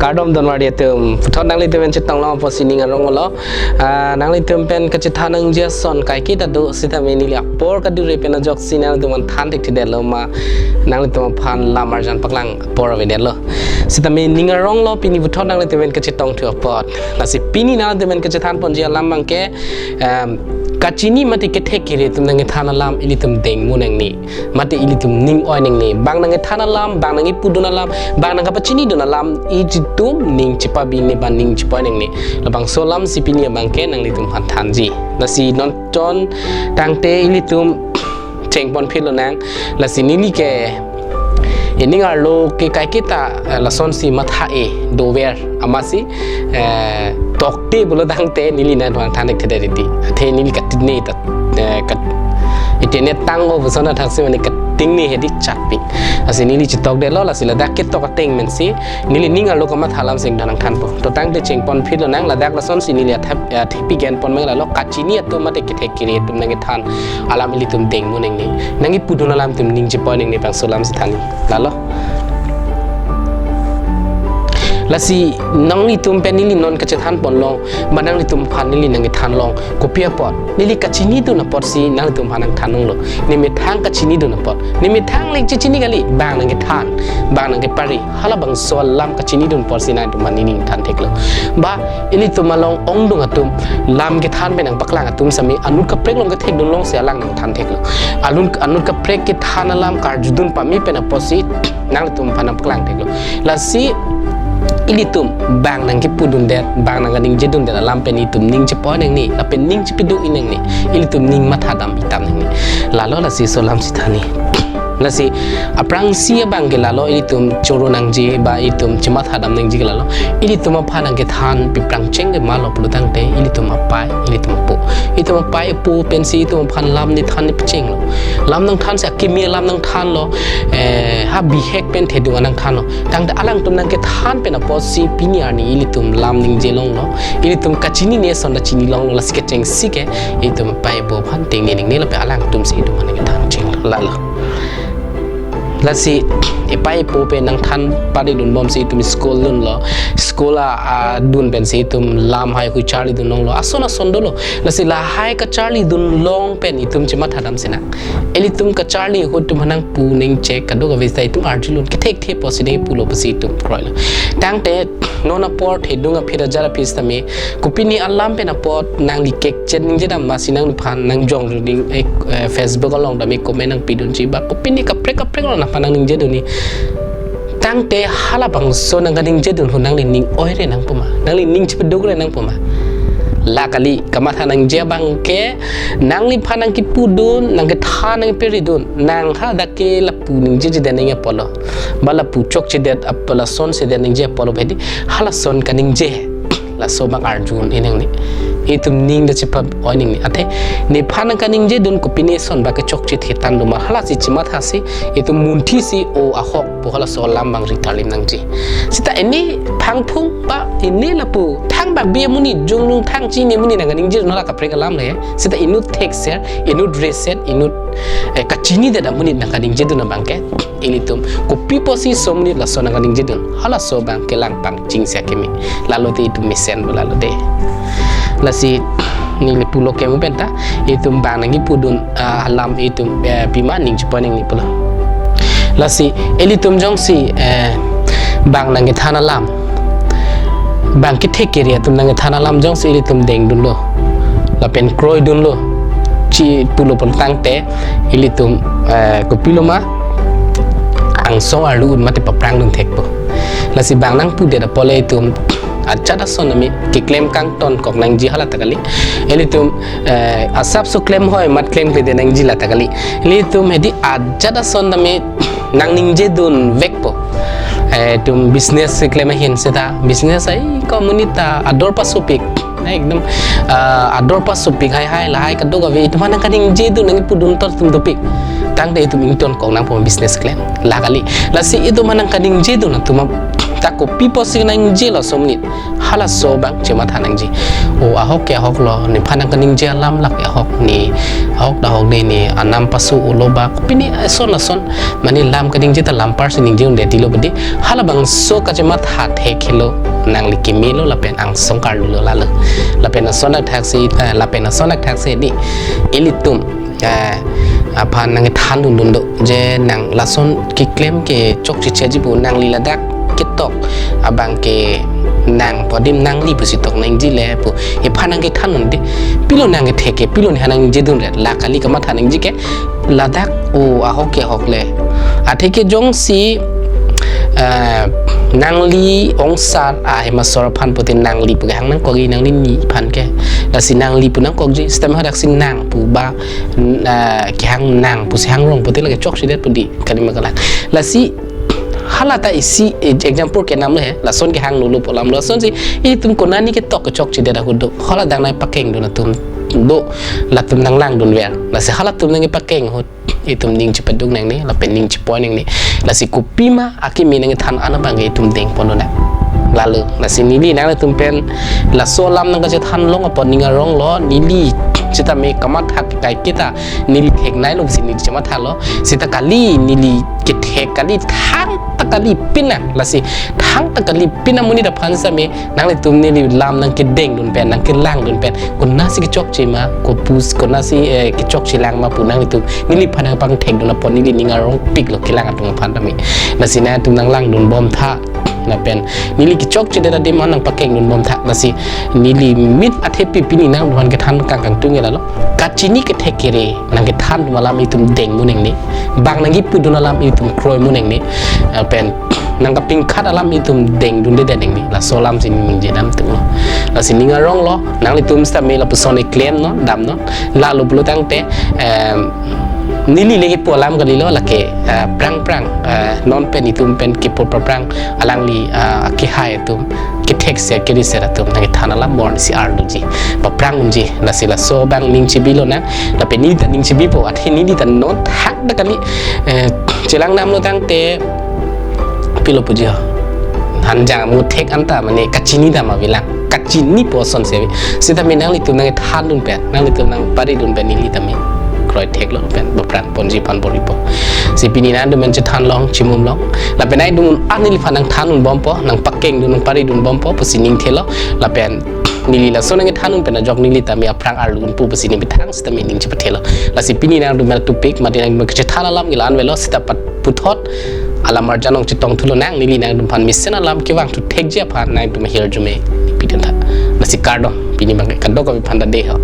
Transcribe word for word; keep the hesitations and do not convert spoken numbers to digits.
Kardom donmar atum, puthot nanglitum pen chetong long apotsi ning arong lo. Ah, nanglitum pen kachethan nangji ason kaiketa do sitame neli apor kadure pen ajoksi nanglitum aphan than thekthedetlo ma nanglitum aphan lam arjan paklang apor avedetlo. Sitame ning arong lo pini puthot nanglitum pen kachetongthu apot. Lasi pini nanglitum pen kachethan ponji alam abangke, em, kachini mate kethek kere atum nangkethan alam ilitum dengmu nangne. Mate ilitum ning oi nangne. Bang nangkethan alam, bang nangkepudun alam, bang nangkapachinidun alam, itum ning chepabi ne ba ning chepoi nangne. Labangso alamsi pini abangke nanglitum aphan thanji. Lasi non chon tangte ilitum chengponphit lonang. Lasi neli ke ining arlo ke kaiketa, eh, lasonsi matha-e dover amatsi, eh, tokte pulo tangte neli nanglitum aphan than thekthedet titi. Athe neli katingne ta, eh, kat-, internet tang-o puson athaksi mane katingne hedi chakpik. Lasi neli chetokdetlo, lasi ladak ketok ateng pensi neli ning arlo kamatha alamsi nangthanpo. To tangte chengponphit lonang, ladak lasonsi neli athap, eh, athepi genpon mang lalo, kachini atum mate kethek kere atum nangkethan alam ilitum dengmu nangne. Nangkepudun alam itum ning chepoi nangne, bangso alamsi thanji. Lalo. Lasi nanglitum pen neli non kachethan pon long, ba nanglitum aphan neli nangkethan long, kopi apot? Neli kachinidun apotsi nanglitum aphan nangthan longlo. Ne methang kachinidun apot. Ne methang le chechini kali, bang nangkethan, bang nangkepari, halabangso alam kachinidun apotsi nanglitum aphan neli nangthan theklo. Ba ilitum along ongdung atum, lam kethan pen nangpaklang atum sitame anut kaprek along kethekdun longsi alang nangthan theklo. Alun, anut kaprek kethan alam karjudun pame pen apotsi nanglitum aphan nangpaklang theklo. Lasi ilitum bang nangkepudundet, bang nangkaningjedundet alam pen itum ning chepoi nangne, lapen ning chepidun nangne, ilitum ning mathadam itam nangne. Lalo, lasi laso alamsi thanji. Lasi aphrangsi abangke lalo, ilitum choro nangji ba itum chemathadam nangji ke lalo, ilitum aphan nangkethan pi phrangcheng ke malo pulo tangte ilitum apai, ilitum apo. Itum apai apo pensi itum aphan lam ne than ne pachenglo. Lam nangthansi akimi alam nangthanlo, eh, ha bihek pen thedung nangthanlo. Tangte alangtum nangkethan pen apotsi pini arni ilitum lam ningje longlo. Ilitum kachinine ason ta chini longlo, lasi kechengsi ke itum apai apo aphan tengne ningne lapen alangtumsi itum aphan nangkethan chenglo. Lalo. Lasi epai epo pen nangthan pari dunbomsi itum school dunlo. School a, adun pensi itum lam haihui charlidun longlo. Ason ason dolo. Lasi lahai kacharlidun long pen itum chemathadam sinang. Ilitum kacharli ahut atum aphan nangpu nangchek kadokave seta itum arjulun, kethekthe apotsi nangpulo pusi itum kroilo. Tangte non apor thedung aphi, ajat aphi sitame kopine alam pen apot nangli kekchen ningjedam masi nangliphan nangjong dun ding, eh, eh, Facebook along tame comment nangpidunji ba kopine kaprek kaprek along nangphan nangningjedunji. Tangte halabangso nangkaningjedun ahut nangli ning oire nangpo ma, nangli ning chepedukre nangpo ma? La kali, kamatha nangji abangke nangliphan nangkepudun, nangkethan, nangkeperidun, nang hadak ke lapu ningjejedet nangji apotlo, ba lapu chokchedet apot, lason sedet nangji apotlo, bedi halason kaningje. Laso abang arjun inang ni. Itum ning ta chepa-oi nangji. Athe nephan nangkaningjedun kopine ason ba kechokche thetan do ma, halasi chemathasi itum munthisi o ahok pu halaso alam abang ritarlim nangji. Seta ini phangphung ba ini lapu thangbak bi amonit, jongnung thang chini amonit nangkaningjedun hala kaprek alam le. Seta inut thekser, inut reset, inut, eh, kachinidet amonit nangkaningjedun abangke ilitum kopi apotsi laso amonit laso nangkaningjedun, halaso abang kelang pangchingsi akimi. Lalote itum mesenpo lalote. Lasi neli pulo kemu penta, itum bang nangkepudun, ah, alam itum, eh, pima ning chepoi nangji pulo. Lasi ilitum jongsi, eh, bang nangkethan alam, bang kethek kere atum nangkethan alam jongsi ilitum dengdunlo lapen kroidunlo, chi pulo pulo tangte ilitum, eh, kopilo ma, angsong arlu un mate paprangdun thekpo. Lasi bang nangpudet apot le itum ajat ason tame keklem kangtonkok nangji hala ta kali. Ilitum, eh, asapso klem hoi amat klemkledet nangji la ta kali. Ilitum hedi ajat ason tame nangningjedun vekpo. Eh, itum business keklem ahin seta business ai komunita ador pasopik. Ekdom, ah, ador pasopik haihai lahai kadokave itum aphan nangkaningjedun nangkepudun tor atum dopik. Tangte itum ingtonkok nangpo business keklem. La kali. Lasi itum aphan nangkaningjedun atum ta Kopi pusi nangji laso amonit. Halaso abang chematha nangji. O ahok ke ahok lo, nephan nangkaningje alam lake ahok, ne ahok ta ahok dei, ne anam pasu ulo ba, kopi ne ason ason, mane lam kaningje ta lam parsi ningje un-edetlo bedi. Halabangso kachematha thek helo, nangli kemelo lapen angsong karlu lo lalo. Lapen ason athak si, eh, lapen ason athak si di, ilitum, eh, aphan nangthandun dun do, je nang lason keklem ke chokche cheji pu, nangli ladak ketok abang ke nang pu adim nangli pusi tok nangji le pu, ephan nangkethandun dei. Pilo nangkethek ke, pilo nephan nangje dun re, la kali kamatha nangji ke, ladak o ahok ke ahok le. Athe ke jongsi, eh, nangli ongsar ahem asor aphan pute nangli pu kehang nangkokji, nanglini aphan ke. Lasi nangli pu nangkokji, sitame hadaksi nang pu ba, n-, ah, kehang nang pusi hang rong pute lake chokchedet pu di, kalima kalang. Lasi hala ta isi, eh, example kenam lo he, lason kehang nulu pu alam lo, lasonsi itum konane ketok kechokchedet ahut do, hala dang nangpakengdun atum do, latum nanglangdunver. Lasi halatum nangkepakeng ahut itum ning chepaduk nangne, lapen ning chepoi nangne. Lasi kopima akimi nangkethan an abang ke itum dengpon nang. Lalo, lasi neli nanglitum pen laso alam nangkachethan long apot ning arong lo, neli sitame kamatha kaiketa neli theknei lo pusi neli chematha lo. Sita kali neli kethek kali, thangta kali pinang, lasi thangta kali pinang amonit aphan sitame nanglitum neli lam nangkedengdun pen, nangkelangdun pen, konasi kechokche ma, kopus, konasi, eh, kechokche lang ma pu nanglitum neliphan nangpangthekdun apot neli ning arongpik lo kelang atum aphan tame. Lasi nangtum nanglangdun bom tha. Lapen neli kechokchedet adim an nangpakengdun bom tha. Lasi neli mit athepi pini nangtumphan kethan kangtung ke lalo. Kachini kethek kere nangkethandun alam itum dengmu nangne. Bang nangkipudun alam itum kroimu nangne. Lapen nangkapingkhat alam itum dengdunde nangne. Laso alamsi ningje dam tum lo. Lasi ning arong lo, nanglitum sitame lapuson eklem non, damnon. Lalo pulo tangte, em, neli lake pu alam kalilo, lake, eh, prang prang, eh, non pen itum pen kipu prang prang, alangli, eh, kehai atum, kethekser keriser atum nangkethan alam bor si arluji. Paprang unji, lasi laso abang ning chebilo nang, lapen neli ta ning chebipo, athe neli ta non thakta kali, eh, chelang damlo tangte, pilo puji ho. Hanjang amu thek anta mane kachini dam avelang. Kachinipo asonsi ave. Sitame nanglitum nangthandun pen, nanglitum nangparidun pen neli tame kroithek lo pen, paprang ponji aphan bor-ipo. Si pini nangtum pen chethan long, chimum long. Lapen nangtum an neliphan nangthandun bompo, nangpakengdun, nangparidun bompo pusi ning thelo. Lapen neli laso nangthandun pen ajok neli tame aphrang arlu unpo pusi neli methang sitame ning chepathelo. Lasi pini nangtum pen tupik, mate nangtum pen kachethan alam ke la-an avelo, sita pat puthot alam arjan nangchetong thulo nang, neli nangtumphan mesen alam kevang thu thekji aphan nangtum ahirjume pidun tha. Lasi kardom, pini abang ke kadokave aphan ta dei ho.